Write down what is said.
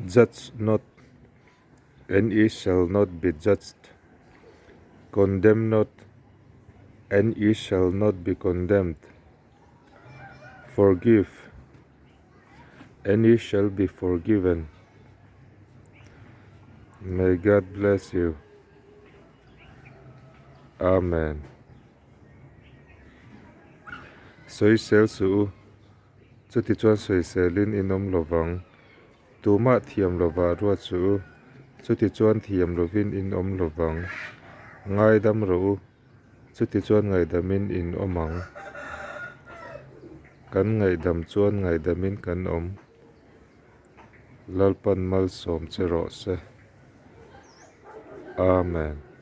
Judge not, and ye shall not be judged. Condemn not, and ye shall not be condemned. Forgive, and ye shall be forgiven. May God bless you. Amen. Sawisel suh u, chutichuan sawiselin in awm lovang. Tumah thiam lovah ruat suh u, chutichuan thiam lovin in awm lovang. Ngaidam rawh u, chutichuan ngaihdamin in awm ang. Kan ngaihdam chuan ngaihdamin kan awm. Lalpan malsawm che rawh se. Amen.